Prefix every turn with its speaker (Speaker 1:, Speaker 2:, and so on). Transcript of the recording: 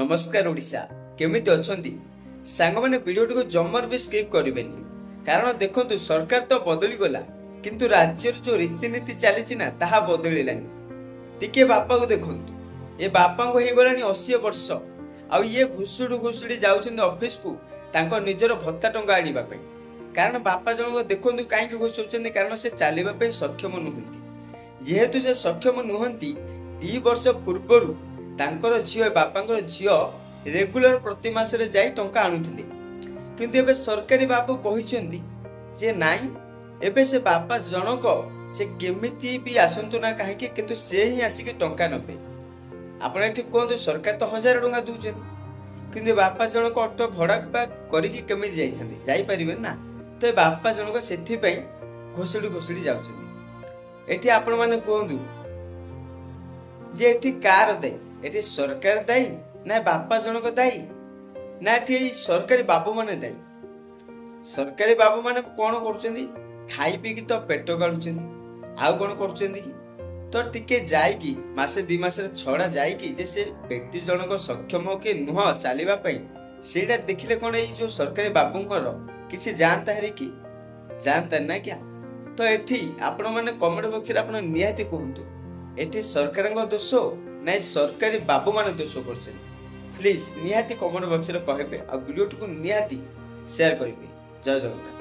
Speaker 1: ନମସ୍କାର ଓଡ଼ିଶା, କେମିତି ଅଛନ୍ତି ସାଙ୍ଗମାନେ? ଭିଡ଼ିଓଟିକୁ ଜମାରୁ ବି ସ୍କିପ୍ କରିବେନି, କାରଣ ଦେଖନ୍ତୁ, ସରକାର ତ ବଦଳିଗଲା କିନ୍ତୁ ରାଜ୍ୟର ଯେଉଁ ରୀତିନୀତି ଚାଲିଛି ନା, ତାହା ବଦଳିଲାନି। ଟିକେ ବାପାକୁ ଦେଖନ୍ତୁ, ଏ ବାପାଙ୍କୁ ହେଇଗଲାଣି 80 ବର୍ଷ ଆଉ ଇଏ ଘୁଷୁଡ଼ି ଘୁଷୁଡ଼ି ଯାଉଛନ୍ତି ଅଫିସକୁ ତାଙ୍କ ନିଜର ଭତ୍ତା ଟଙ୍କା ଆଣିବା ପାଇଁ। କାରଣ ବାପା ଜଣକ ଦେଖନ୍ତୁ କାହିଁକି ଘୁଷୁଛନ୍ତି, କାରଣ ସେ ଚାଲିବା ପାଇଁ ସକ୍ଷମ ନୁହନ୍ତି। ଯେହେତୁ ସେ ସକ୍ଷମ ନୁହନ୍ତି, 2 ବର୍ଷ ପୂର୍ବରୁ ତାଙ୍କର ଝିଅ, ବାପାଙ୍କର ଝିଅ ରେଗୁଲାର ପ୍ରତି ମାସରେ ଯାଇ ଟଙ୍କା ଆଣୁଥିଲେ। କିନ୍ତୁ ଏବେ ସରକାରୀ ବାବୁ କହିଛନ୍ତି ଯେ ନାଇଁ, ଏବେ ସେ ବାପା ଜଣକ ସେ କେମିତି ବି ଆସନ୍ତୁ ନା କାହିଁକି, କିନ୍ତୁ ସେ ହିଁ ଆସିକି ଟଙ୍କା ନେବେ। ଆପଣ ଏଠି କୁହନ୍ତୁ, ସରକାର ତ 1000 ଟଙ୍କା ଦେଉଛନ୍ତି, କିନ୍ତୁ ବାପା ଜଣକ ଅଟୋ ଭଡ଼ା ବା କରିକି କେମିତି ଯାଇଥାନ୍ତେ? ଯାଇପାରିବେ ନା। ତ ଏ ବାପା ଜଣକ ସେଥିପାଇଁ ଘୋଷୁଡ଼ି ଘୋଷୁଡ଼ି ଯାଉଛନ୍ତି। ଏଠି ଆପଣମାନେ କୁହନ୍ତୁ ଯେ ଏଠି କାହାର ଦାୟୀ? ଏଠି ସରକାର ଦାୟୀ ନା ବାପା ଜଣକ ଦାୟୀ, ନା ଏଠି ଏଇ ସରକାରୀ ବାବୁମାନେ ଦାୟୀ? ସରକାରୀ ବାବୁମାନେ କ'ଣ କରୁଛନ୍ତି? ଖାଇ ପିଇକି ତ ପେଟ କାଢୁଛନ୍ତି, ଆଉ କ'ଣ କରୁଛନ୍ତି କି? ତ ଟିକେ ଯାଇକି ମାସେ 2 ମାସରେ ଛଡ଼ା ଯାଇକି ଯେ ସେ ବ୍ୟକ୍ତି ଜଣକ ସକ୍ଷମ କି ନୁହଁ ଚାଲିବା ପାଇଁ, ସେଇଟା ଦେଖିଲେ କ'ଣ ଏଇ ଯୋଉ ସରକାରୀ ବାବୁଙ୍କର କିଛି ଯାଆନ୍ତା ହେରି କି? ଯାଆନ୍ତା ନା ଆଜ୍ଞା। ତ ଏଠି ଆପଣମାନେ କମେଣ୍ଟ ବକ୍ସରେ ଆପଣ ନିହାତି କୁହନ୍ତୁ, ଏଠି ସରକାରଙ୍କ ଦୋଷ ନା ଏ ସରକାରୀ ବାବୁମାନେ ଦୋଷ କରୁଛନ୍ତି? ପ୍ଲିଜ୍ ନିହାତି କମେଣ୍ଟ ବକ୍ସରେ କହିବେ ଆଉ ଭିଡ଼ିଓଟିକୁ ନିହାତି ସେୟାର କରିବେ। ଜୟ ଜଗନ୍ନାଥ।